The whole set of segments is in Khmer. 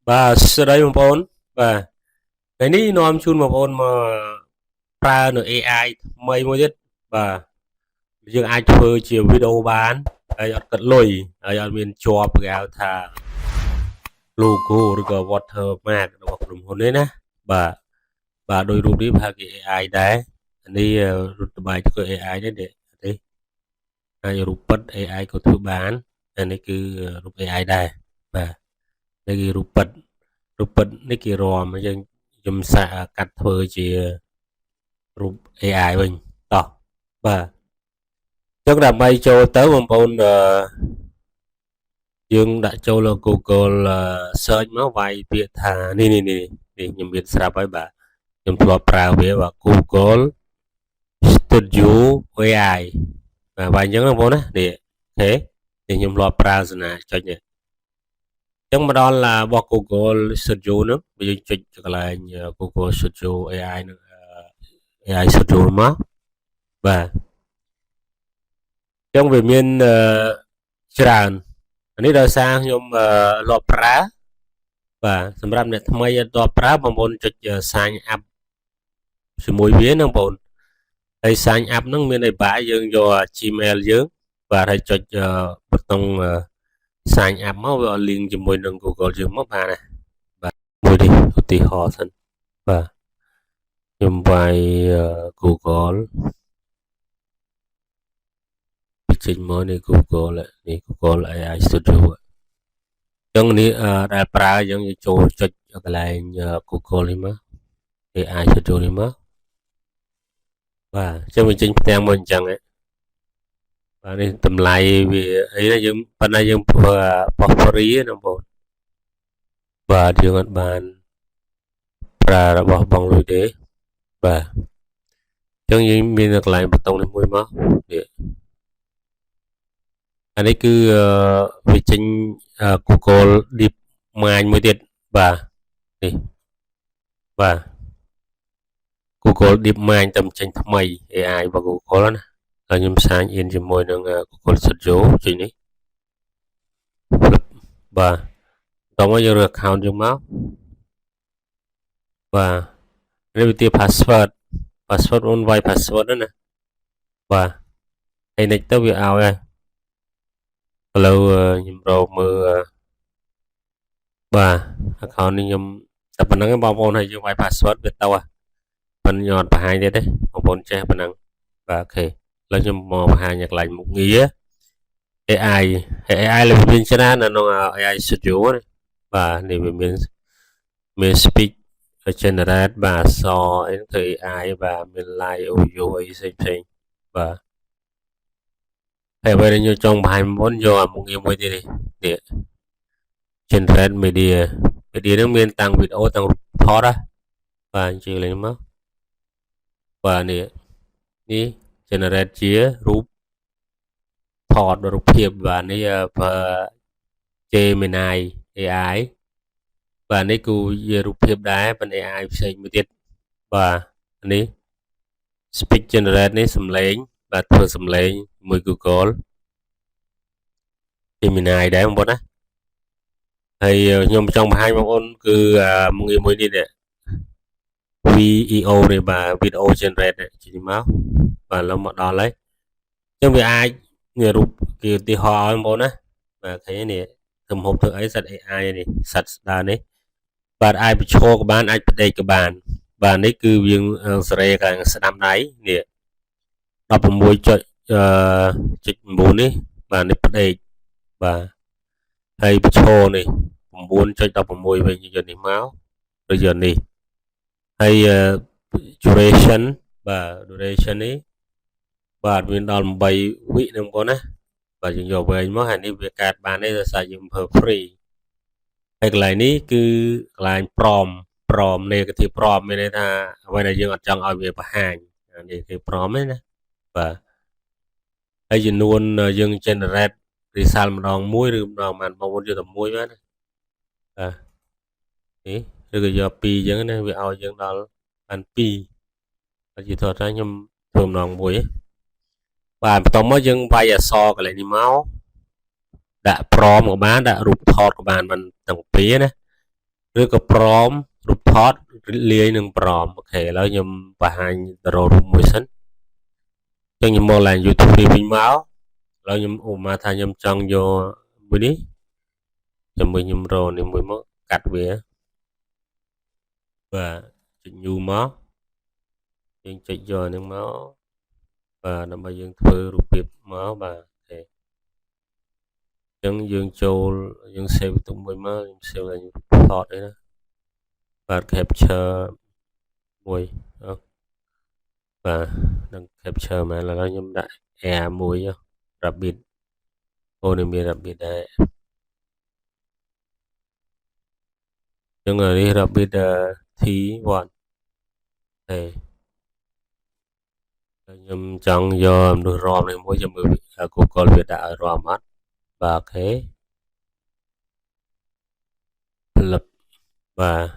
បាទសួស្តីបងប្អូនបាទថ្ងៃនេះនាំជូនបងប្អូនមកប្រើនៅ AI ថ្មីមួយទៀតបាទយើងអាចធ្វើជាវីដេអូបានហើយអត់គិតលុយហើយអត់មានជាប់គេហៅថា logo ឬក៏ watermark របស់ក្រុមហ៊ុននេះណាបាទបាទដោយរូបនេះប្រហែលគេ AI ដែរនេះរូបតបាយគឺ AI នេះទេហើយរូបពិត AI ក៏ធ្វើបានអានេះគឺរូប AI ដែរបាទនេះគឺរូបពិតរូបពិតនេះគេរំយើងខ្ញុំសាកកាត់ធ្វើជារូប AI វិញតោះបាទចឹងដើម្បីចូលទៅបងប្អូនអឺយើងដាក់ចូលលើ Google search មកវាយពាក្យថានេះនេះនេះនេះខ្ញុំមានស្រាប់ហើយបាទខ្ញុំធ្លាប់ប្រើវាបាទ Google Studio AI បាទវាយអញ្ចឹងបងប្អូនណានេះOK នេះខ្ញុំធ្លាប់ប្រើសនាចុចនេះអញ្ចឹងមកដល់របស់ Google Studio ហ្នឹងយើងចុចកន្លែង Google Studio AI នឹង AI Studio មកបាទអញ្ចឹងវាមានច្រើនអានេះដោយសារខ្ញុំធ្លាប់ប្រើបាទសម្រាប់អ្នកថ្មីអត់ធ្លាប់ប្រើបងប្អូនចុច sign up ជាមួយវាណាបងប្អូនហើយ sign up ហ្នឹងមានអីបាក់យើងយក Gmail យើងបាទហើយចុចប៊ូតុង sign up មកវាឲ្យ link ជាមួយនឹង Google យើងមកបានណាបាទមួយនេះឧទាហរណ៍សិនបាទខ្ញុំវាយ Google វាចេញមកនេះ Google នេះ Google AI Studio អញ្ចឹងនេះដែលប្រើយើងចូលចុចកន្លែង Google នេះមក AI Studio នេះមកបាទអញ្ចឹងវាចេញផ្ទាំងមកអញ្ចឹងហ៎បាទនេះតម្លៃវាអីណាយើងប៉ុន្តែយើងប្រើបោះ free ណាបងប្អូនបាទយើងអត់បានប្រើរបស់បងលុយទេបាទអញ្ចឹងយើងមានកន្លែងប៊ូតុងនេះមួយមកនេះអានេះគឺវាចេញ Google Deep Mind មួយទៀតបាទនេះបាទ Google Deep Mind តែចេញថ្មី AI របស់ Google ណាហើយខ្ញុំ sign in ជាមួយនឹង Google Studio ចេញនេះបាទតោះមកយើងរើស account យើងមកបាទនេះវាទា password password អូនវាយ password ហ្នឹងណាបាទហើយ next ទៅវាឲ្យហើយឥឡូវខ្ញុំរកមើលបាទ account នេះខ្ញុំតែប៉ុណ្្នឹងបងប្អូនហើយយើងវាយ password វាទៅប៉ុន្តែខ្ញុំអត់បង្ហាញទៀតទេបងប្អូនចេះប៉ុណ្ណឹងបាទ OK ឥឡូវខ្ញុំមកបង្ហាញកន្លែងមុខងារ AI AI វាមានច្រើននៅក្នុង AI Studio ណាបាទនេះវាមានមាន speech generate បាទអក្សរអីធ្វើ AI បាទមាន live audio អីផ្សេងផ្សេងបាទហើយអ្វីដែលខ្ញុំចង់បង្ហាញមុនយកអាមុខងារមួយទៀតនេះនេះ generate media media ហ្នឹងមានតាំងវីដេអូតាំងរូបថតណាបាទអញ្ជើញលេងមកបាទនេះនេះ generate ជារូបថតរូបភាពបាទនេះប្រើ Gemini AI បាទនេះគឺជារូបភាពដែរប៉ុន្តែ AI ផ្សេងមួយទៀតបាទនេះ speech generate នេះសំឡេងបាទធ្វើសំឡេងមួយ Google Gemini ដែរបងប្អូនណាហើយខ្ញុំចង់បង្ហាញបងប្អូនគឺមុខងារមួយនេះនេះ VEO នេះបាទ video generate នេះចេញមកបាទឥឡូវមកដល់ហើយអញ្ចឹងវាអាចនេះរូបគេឧទាហរណ៍ឲ្យបងប្អូនណាបាទឃើញនេះធ្វើម្ហូបធ្វើអីសត្វ AI នេះសត្វស្ដើនេះបាទអាចបញ្ឈរក៏បានអាចផ្ដេកក៏បានបាទនេះគឺយើងសេរីខាងស្ដាំដៃនេះ16ចុចអឺចុច9នេះបាទនេះផ្ដេកបាទហើយបញ្ឈរនេះ9.16វិញយកនេះមកឬយកនេះហើយ duration បាទ duration នេះបាទមានដល់8វិនឹងបងណាបាទយើងយកវែងមកហើយនេះវាកើតបានទេដោយសារយើងប្រើ free ហើយកន្លែងនេះគឺកន្លែង prompt prompt negative prompt មានន័យថាអ្វីដែលយើងអត់ចង់ឲ្យវាបង្ហាញនេះគឺ prompt ទេណាបាទហើយចំនួនយើង generate result ម្ដងមួយឬម្ដងបានបងប្អូនយកតែមួយបានណាបាទនេះឬក៏យក2អញ្ចឹងណាវាឲ្យយើងដល់បាន2ហើយជាធម្មតាខ្ញុំធ្វើម្ដងមួយបាទបន្តមកយើងវាយអក្សរកន្លែងនេះមកដាក់ prompt ក៏បានដាក់រូបថតក៏បានមិនទាំងពីរណា ឬក៏ prompt រូបថតលាយនឹង prompt OK ឥឡូវខ្ញុំបង្ហាញទៅរករូបមួយសិនចឹងខ្ញុំមកឡើង YouTube នេះវិញមកឥឡូវខ្ញុំឧបមាថាខ្ញុំចង់យកមួយនេះជាមួយខ្ញុំរកនេះមួយមកកាត់វាបាទចុច new មកយើងចុចយកអានឹងមកបាទដើម្បីយើងធ្វើរូបភាពមកបាទ OK អញ្ចឹងយើងចូលយើង save ទុកមួយមកខ្ញុំ save ឲ្យថតអីណាបាទ capture មួយបាទនឹង capture មែនឥឡូវខ្ញុំដាក់ air មួយ rabbit អូនេះមាន rabbit ដែរអញ្ចឹងនេះ rabbit T1 ហេខ្ញុំចង់យកមនុស្សរំនេះមួយចាំមើល Google វាដាក់ឲ្យរំអត់បាទ OK ផ្លឹបបាទ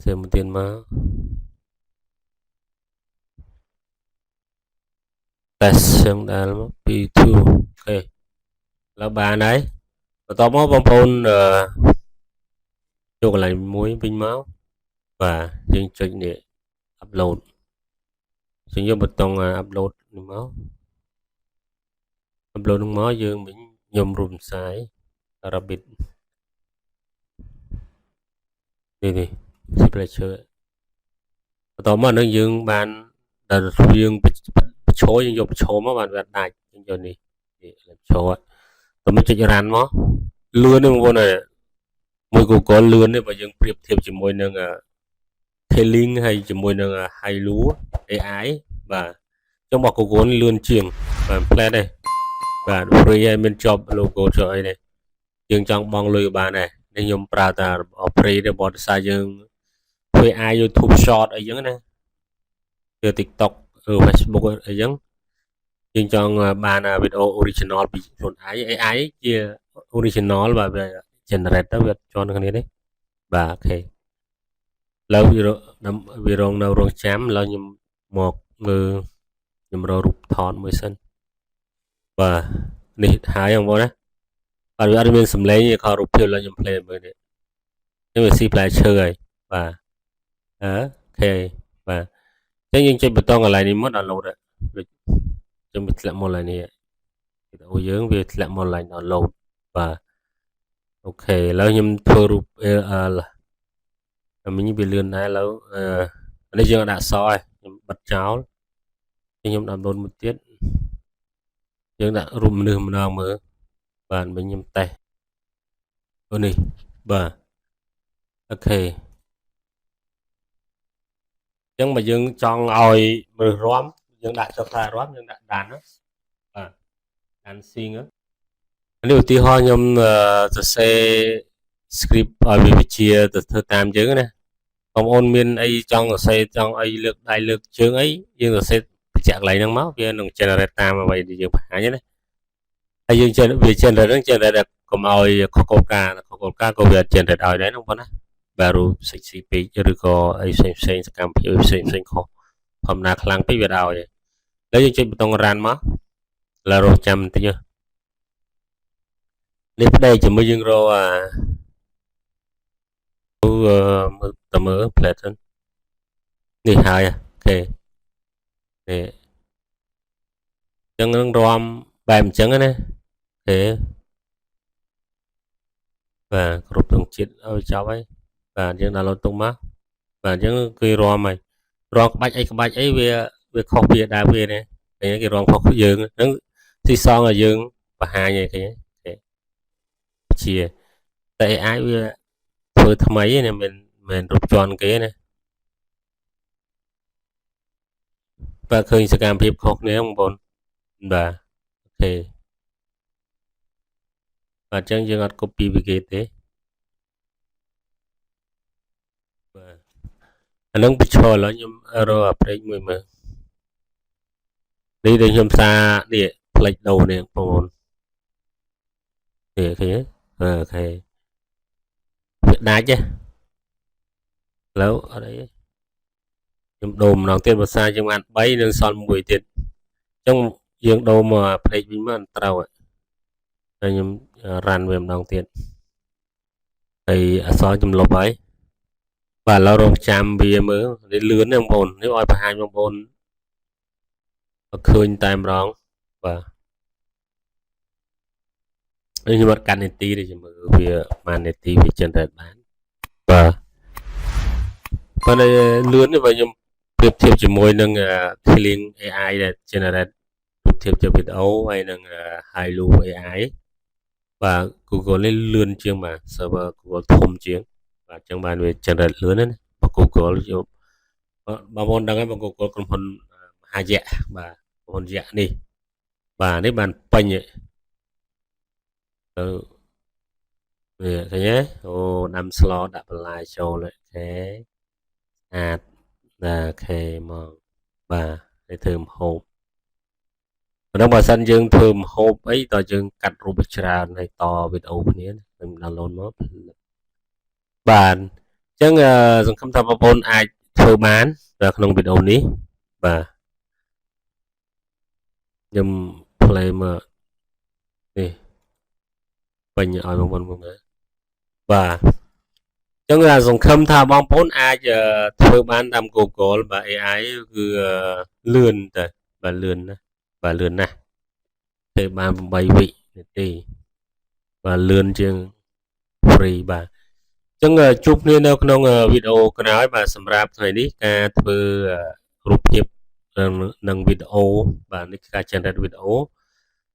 សេមួយទៀតមក test ចឹងដែលមក2 2 OK ឥឡូវបានហើយបន្ទាប់មកបងប្អូនអឺចូលកន្លែងមួយវិញមកបាទយើងចុចនេះ upload យើងយកប៊ូតុង upload នេះមក upload នឹងមកយើងវិញខ្ញុំរួមផ្សាយ Rabbit នេះនេះ signature បន្ទាប់មកនឹងយើងបានដល់យើងបញ្ឈរយើងយកបញ្ឈរមកបានវាដាច់យើងយកនេះនេះបញ្ឈរតើមកចុច run មកលឿនទេបងប្អូនមួយ Google លឿនទេបើយើងប្រៀបធៀបជាមួយនឹង Tailing ហើយជាមួយនឹង Hailuo AI បាទចុងរបស់ Google លឿនជាងបាទផ្លែទេបាទ free ហើយមានជាប់ logo ជាប់អីនេះយើងចង់បង់លុយក៏បានដែរនេះខ្ញុំប្រើតែ free ទេបើដោយសារយើងធ្វើ AI YouTube Short អីចឹងណាគឺ TikTok ឬ Facebook អីចឹងយើងចង់បានវីដេអូ original ពីខ្លួនឯង AI ជា original បាទវា generate ទៅវាជាន់គ្នាទេបាទ OK ឥឡូវវារងនៅរងចាំឥឡូវខ្ញុំមកមើលខ្ញុំរករូបថតមួយសិនបាទនេះហើយបងប្អូនណាបាទវាអត់មានសំឡេងទេខរូបភាពឡើយខ្ញុំ play មើលនេះនេះវាស៊ីផ្លែឈើហើយបាទអឺ OK បាទអញ្ចឹងយើងចុចប៊ូតុងកន្លែងនេះមក download ដូចចឹងវាធ្លាក់មកកន្លែងនេះវីដេអូយើងវាធ្លាក់មកកន្លែង download បាទ OK ឥឡូវខ្ញុំធ្វើរូបអឺមិញវាលឿនដែរឥឡូវអឺនេះយើងដាក់អក្សរហើយខ្ញុំបិទចោលខ្ញុំ download មួយទៀតយើងដាក់រូបមនុស្សម្ដងមើលបាទមិញខ្ញុំតេស្តអូនេះបាទ OK អញ្ចឹងបើយើងចង់ឲ្យមនុស្សរាំយើងដាក់ចុះខ្សែរាំយើងដាក់ dance ណាបាទ dancing នេះឧទាហរណ៍ខ្ញុំសរសេរ script ឲ្យវាវិជាទៅធ្វើតាមយើងណាបងប្អូនមានអីចង់សរសេរចង់អីលើកដៃលើកជើងអីយើងសរសេរបញ្ជាក់កន្លែងហ្នឹងមកវានឹង generate តាមអ្វីដែលយើងបង្ហាញណាហើយយើងវា generate ហ្នឹង generate កុំឲ្យខុសគោលការណ៍ខុសគោលការណ៍ក៏វា generate ឲ្យដែរហ្នឹងបងណាបាទរូប sexy ពេកឬក៏អីផ្សេងផ្សេងសកម្មភាពផ្សេងផ្សេងខុសធម្មតាខ្លាំងពេកវាឲ្យហើយយើងចុចប៊ូតុង run មកឡើយរកចាំបន្តិចនេះប្តីជាមួយយើងរកអាមើលតមើលផ្លែសិននេះហើយ OK នេះចឹងនឹងរាំបែបអញ្ចឹងណា OK បាទគ្រប់ទងជាតិឲ្យចប់ហើយបាទយើង download ទុកមកបាទអញ្ចឹងគេរាំហើយរាំក្បាច់អីក្បាច់អីវាវាខុសពីដើមវានេះឃើញគេរាំខុសយើងហ្នឹងស៊ីសងឲ្យយើងបង្ហាញឲ្យឃើញទេជាតែ AI វាធ្វើថ្មីណាមិនមិនរូបជាន់គេណាបាទឃើញសកម្មភាពខុសគ្នាបងប្អូនបាទ OK បាទអញ្ចឹងយើងអត់ copy ពីគេទេបាទអានឹងបញ្ឈរឥឡូវខ្ញុំរកអាព្រេកមួយមើលនេះដែលខ្ញុំសារនេះផ្លេចដូរនេះបងប្អូននេះឃើញទេ OK វាដាច់ទេឥឡូវអត់អីខ្ញុំដូរម្ដងទៀតភាសាយើងបាន3និងសល់មួយទៀតអញ្ចឹងយើងដូរមកផ្លេចវិញមកត្រូវហើយខ្ញុំ run វាម្ដងទៀត ហើយអក្សរខ្ញុំលុបហើយបាទឥឡូវរងចាំវាមើលនេះលឿនណាបងប្អូននេះឲ្យបង្ហាញបងប្អូនឃើញតែម្ដងបាទនេះខ្ញុំអត់កាត់នាទីទេចាំមើលវាប៉ុន្មាននាទីវា generate បានបាទប៉ុន្តែលឿននេះបើខ្ញុំប្រៀបធៀបជាមួយនឹង Kling AI ដែល generate រូបភាពជាវីដេអូហើយនឹង Hailuo AI បាទ Google នេះលឿនជាងបាទ server Google ធំជាងបាទអញ្ចឹងបានវា generate លឿនណាបើ Google យកបងប្អូនដឹងហើយបើ Google ក្រុមហ៊ុនមហាយៈបាទក្រុមហ៊ុនយៈនេះបាទនេះបានពេញទៅនេះឃើញទេអូដាំស្លដាក់បន្លែចូល OK ស្អាតណា OK មកបាទនេះធ្វើម្ហូបប៉ុន្តែបើសិនយើងធ្វើម្ហូបអីតើយើងកាត់រូបច្រើនហើយតវីដេអូគ្នាខ្ញុំ download មកបាទអញ្ចឹងសង្ឃឹមថាបងប្អូនអាចធ្វើបាននៅក្នុងវីដេអូនេះបាទខ្ញុំ play មកនេះពេញឲ្យបងប្អូនមើលបាទអញ្ចឹងសង្ឃឹមថាបងប្អូនអាចធ្វើបានតាម Google បាទ AI គឺលឿនតែបាទលឿនណាស់បាទលឿនណាស់ធ្វើបាន8វិនាទីបាទលឿនជាង free បាទអញ្ចឹងជួបគ្នានៅក្នុងវីដេអូក្រោយបាទសម្រាប់ថ្ងៃនេះការធ្វើរូបភាពនិងវីដេអូបាទនេះការ generate វីដេអូ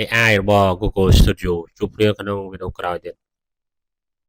AI របស់ Google Studio ជួបគ្នាក្នុងវីដេអូក្រោយទៀត។